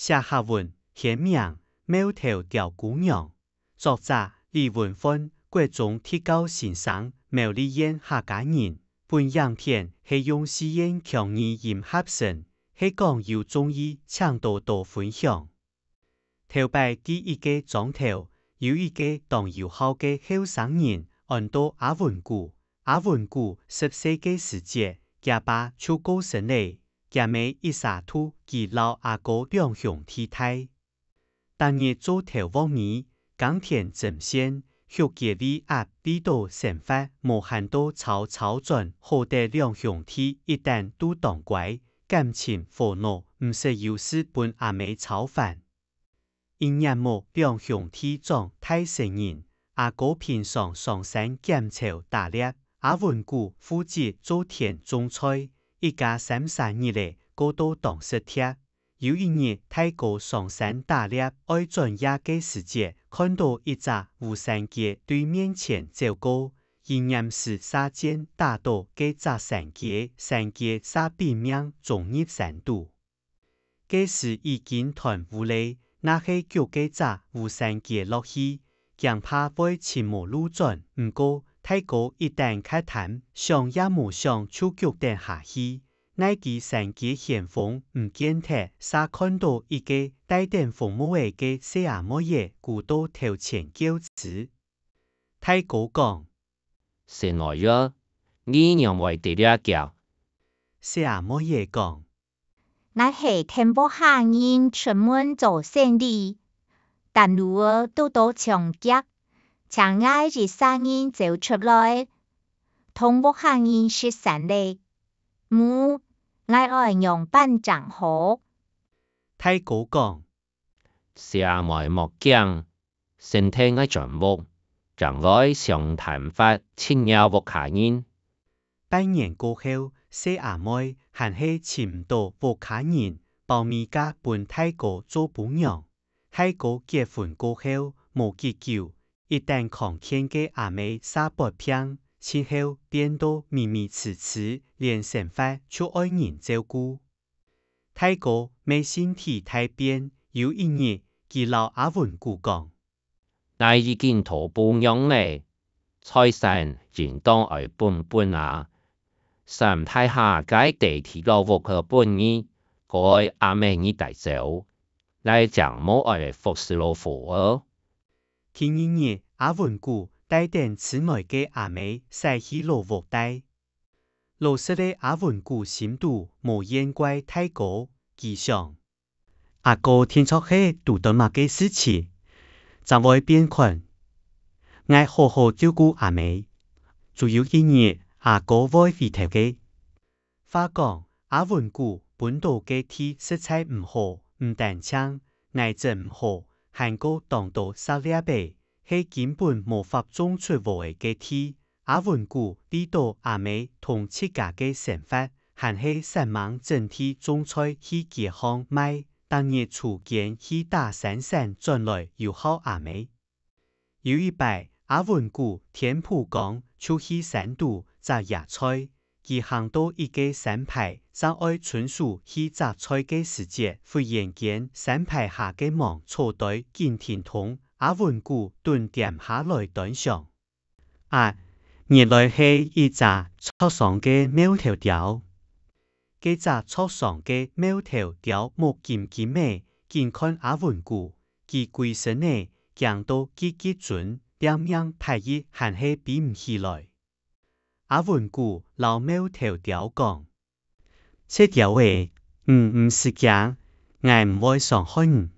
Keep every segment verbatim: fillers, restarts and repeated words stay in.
寫客文，原名《廟頭刁姑娘》，作者李文煥，國中特教先生，苗栗縣客家人。本影片係用四縣腔語音合成，係講有中意請多多分享。頭擺第一個章頭，有一個當有孝个後生人，安到阿文牯。阿文牯十歲个時節，厥爸就過身咧，厥姆一儕渡佢摎阿哥兩兄弟大。逐日做頭鑊尾，耕田針線，畜雞、餵鴨，為著生活無閒到操操轉，好得兩兄弟一等都當乖，感情和挼，毋識有事分阿姆操煩。一眼目，兩兄弟長大成人，阿哥平常上山撿草打獵，阿文牯負責做田種菜，一家三儕日仔過到當適帖。有一日，大哥上山打獵，愛轉夜个時節，看著一隻烏山雞對面前走過，佢黏時射箭打著該隻山雞，山雞煞拚命衝入山肚。 該時已經斷烏咧，若係逐該隻烏山雞落去，驚怕會尋無路轉。毋過，大哥一等較貪，想也無想就逐等下去。哪知山雞掀風毋見忒，煞看著一個戴等紅帽仔个細阿妹仔跍到頭前噭吱。大哥講：「細妹仔，你仰會在這噭？」細阿妹仔講： 𠊎係跈屋下人出門做生理，擔攄仔堵著牆角，請𠊎一儕人走出來，同屋下人食餐咧。毋，𠊎愛仰般正好？大哥講： 「細妹莫驚，先跈𠊎轉屋，正來詳談法請教屋下人。」半年過後，細阿妹還係尋毋著屋下人，包尾嫁分大哥做餔娘。大哥結婚過後，無幾久，一等康健个阿姆煞發病，之後變到微微痴痴，連生活就愛人照顧。 大哥乜身體大變，有一日，佢摎阿文牯講：「𠊎已經討餔娘咧，財產應當愛分分啊！三大下个地皮老屋仔分你，該阿姆你帶走，𠊎正無愛服侍老伙仔。」第二日，阿文牯帶等痴呆个阿姆徙去老屋戴。 老實咧，阿文牯心肚無怨怪大哥，佢想：「阿哥定著係堵著麼个事情，正會變款。𠊎好好照顧阿姆，總有一日阿哥會回頭个。」話講，阿文牯分著个地實在毋好，毋單淨泥質毋好，還過當多石礫仔， 係根本無法種出禾仔个地。阿文牯為著阿姆同自家个生活，還係煞猛整地種菜去街項賣，逐日除間去打山山轉來有孝阿姆。有一擺，阿文牯天晡光就去山肚摘野菜， 佢行到一個山排，正愛伸手去摘菜个時節，忽然間，山排下个芒草堆緊停動，阿文牯蹲恬下來端詳。啊，原來係一隻著傷个貓頭鳥！該隻著傷个貓頭鳥目金金仔，緊看阿文牯，佢歸身仔驚到激激顫，連命拍翼還係飛毋起來。 阿文牯摎貓頭鳥講：「細鳥仔，你毋使驚，𠊎毋會傷害你，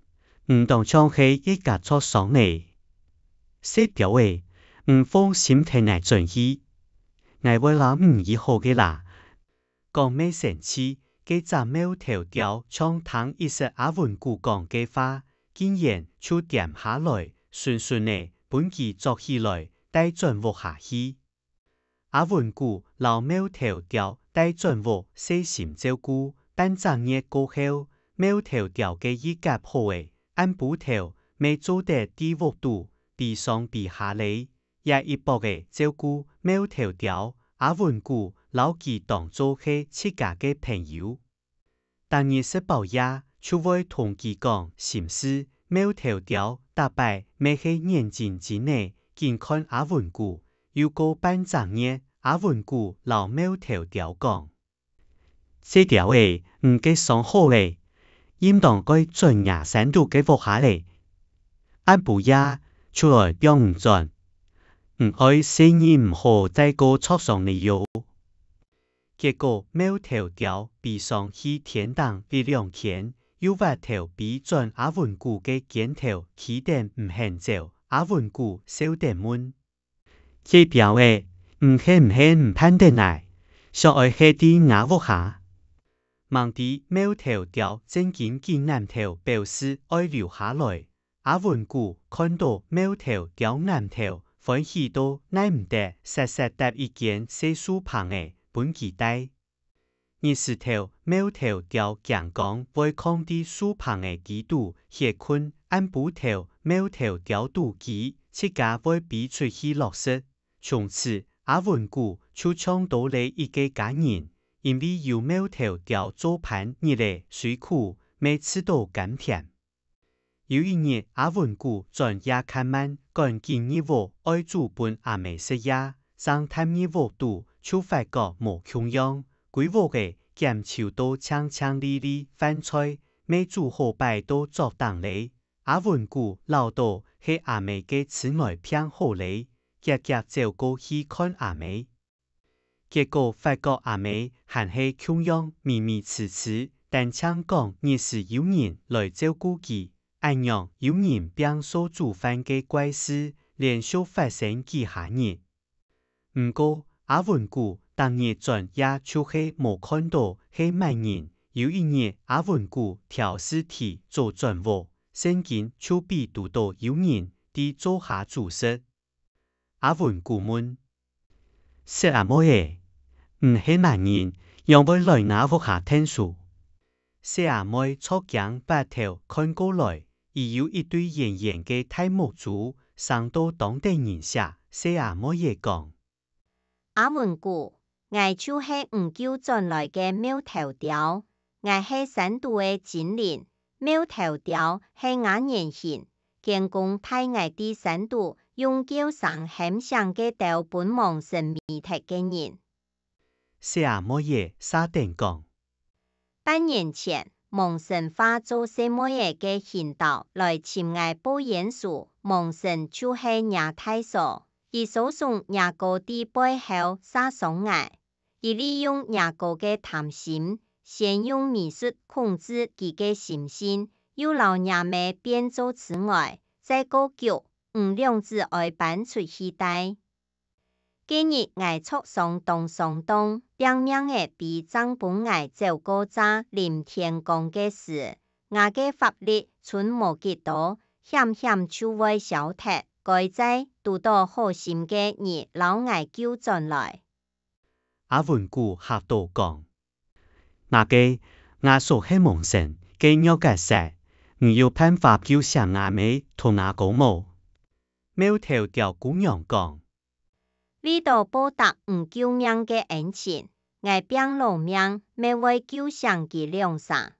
你當像係一家著傷咧。細鳥仔，你放心跈𠊎轉去，𠊎會摎你醫好个啦。」講乜生趣，該隻貓頭鳥像聽一息阿文牯講个話，竟然就恬下來，順順仔分佢捉起來，帶轉屋下去。 阿文牯摎貓頭鳥帶轉屋細心照顧，半隻月過後，貓頭鳥个翼胛好咧，暗晡頭乜做得在屋肚飛上飛下咧。這一駁仔照顧貓頭鳥，阿文牯摎佢當做係自家个朋友。 逐日食飽夜，就會同佢講心事。貓頭鳥逐擺乜係眼金金仔緊看阿文牯，又過半隻月，阿文牯摎貓頭鳥講：「細鳥仔，你个傷好咧，應當該轉若山肚个屋下咧。暗晡夜就來放你轉，你愛細義毋好再過著傷咧喲。」結果貓頭鳥飛上去天頂一兩圈，又斡頭飛轉阿文牯个肩頭，企等毋肯走。阿文牯笑等問：「細鳥仔，你係毋係毋盼得𠊎，想愛歇在吾屋下？」吂知貓頭鳥正經緊頷頭表示愛留下來。阿文牯看著貓頭鳥頷頭，歡喜到耐毋得，煞煞搭一間細樹棚仔分佢戴。日時頭，貓頭鳥驚光會囥在樹棚仔基肚歇睏，暗晡頭，貓頭鳥肚飢，自家會飛出去落食。從此，阿文牯就像多了一个家人，因為有貓頭鳥做伴，日仔雖苦，乜試著甘甜。有一日，阿文牯轉夜較慢，趕緊入屋，愛煮分阿姆食夜，正踏入屋肚，就發覺無共樣，歸屋仔檢揫到淨淨俐俐，飯菜乜煮好擺到桌頂咧。阿文牯恅著係阿姆个痴呆病好咧，遽遽走過去看阿姆。 結果發覺阿姆還係共樣咪咪痴痴，單淨講日時有人來照顧佢，恁樣有人拚掃煮飯个怪事連續發生幾下日。毋過，阿文牯逐日轉夜就係無看著係麼人。有一日，阿文牯挑事體早轉屋，正經就畀堵著有人在灶下煮食。 阿文牯問：「細阿妹仔，你係麼人，仰會來吾屋下𢯭手？」細阿妹著驚斡頭看過來，已有一對圓圓个大目珠，生到當得人惜。細阿妹仔講：「阿文牯，𠊎就係你救轉來个貓頭鳥。 𠊎係山肚个精靈，貓頭鳥係吾原形，見公派𠊎在山肚用叫聲喊醒該兜分魍神迷忒个人。」細阿妹仔煞等講：「半年前，魍神化做細妹仔个形狀來尋𠊎報冤仇，魍神就係若大嫂，佢挲戏若哥在背後射傷𠊎。 佢利用若哥个貪心，先用美術控制佢个心性，又摎若姆變做痴呆，再過久，你兩子哀搬出去戴。該日𠊎著傷當傷重，拚命仔飛正分𠊎走過遮臨天光个時，吾个法力伸無幾多，險險就會消忒。該哉，堵著好心个你摎𠊎救轉來。」 阿文牯嚇著講：「吾个，吾所係魍神个弱角色，你有辦法救醒吾姆同吾哥無？」貓頭鳥姑娘講：「為著報答你救命个恩情，𠊎拚老命乜會救醒佢兩儕。」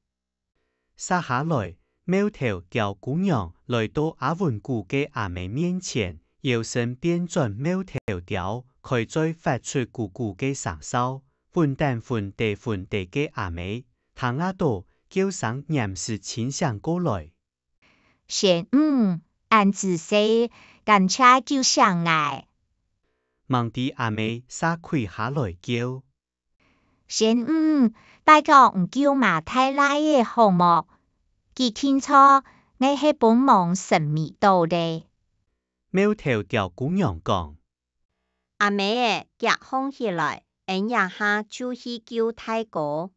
續下來，貓頭鳥姑娘來到阿文牯个阿姆面前，搖身變轉貓頭鳥，開嘴發出咕咕个聲哨，昏顛昏地昏地个阿姆，聽啊著，叫聲黏時清醒過來。「仙女，恁仔細，感謝救醒𠊎。」吂知阿姆續跪下來叫： 「仙女，拜託你救吾大倈仔好無？佢定著乜係分魍神迷著咧。」貓頭鳥姑娘講：「阿姆仔，遽䟘起來，𫣆這下就去救大哥。」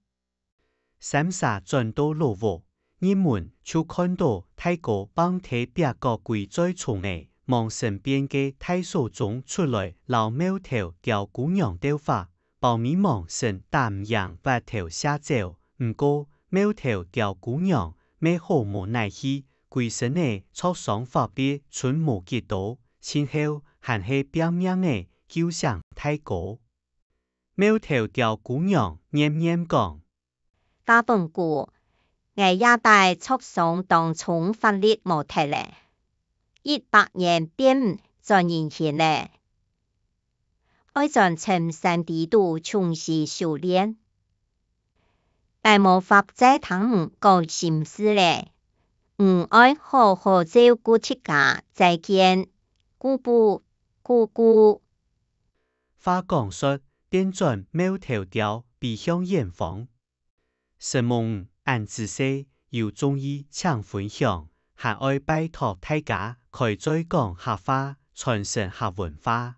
三儕轉到老屋，入門就看著大哥挷在壁角歸嘴蟲仔，望身邊个大嫂中出來摎貓頭鳥姑娘鬥法， 包尾魍神打毋贏斡頭射走，毋過貓頭鳥姑娘乜好無奈去，歸身仔著傷發必伸無幾多，盡後還係拚命仔救醒大哥。貓頭鳥姑娘念念講：「阿文牯， 𠊎這擺著傷當重，法力無忒咧，一百年變毋轉人形咧，愛轉深山底肚重新修煉。𠊎無法再聽你講心事咧，你愛好好照顧自家，再見，姑父、姑姑。」話講煞，便轉貓頭鳥飛向遠方。承蒙你恁仔細，有中意請分享，還愛拜託大家開嘴講客話，傳承客文化。